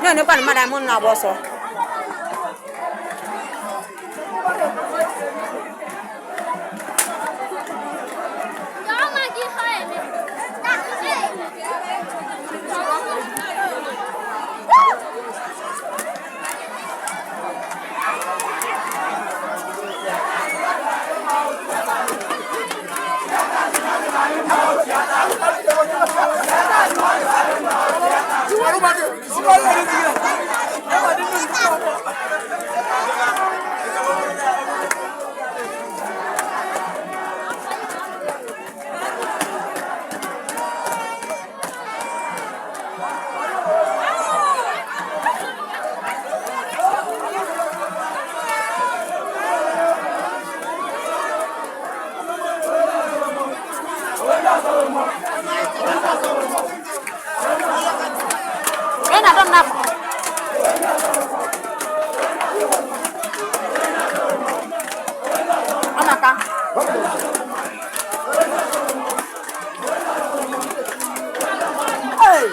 Na-enekwa na mmadụ amụ na-agba ọsọ. Ị na-adọ m n'afọ. Ọ maka. Hey!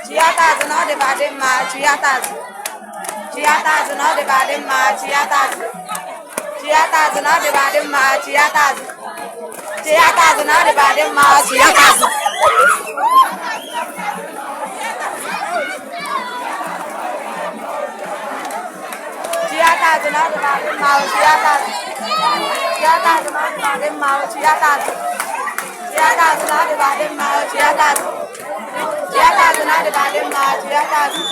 Chiata azụ na ọ dịba adị mma, chiata azụ. Chiata azụ na ọ dịba adị mma, chiata azụ. Chiata azụ na ọ dịba adị mma, chiata azụ. Chiata azụ na ọ dịba adị mma, chiata azụ. Chiata azụ na ọ dịba adị mma, chiata azụ. Chiata azụ na ọ dịba adị mma, chiata azụ. Chiata azụ na ọ dịba adị mma, chiata azụ. Chiata azụ na ọ dịba adị mma, chiata azụ.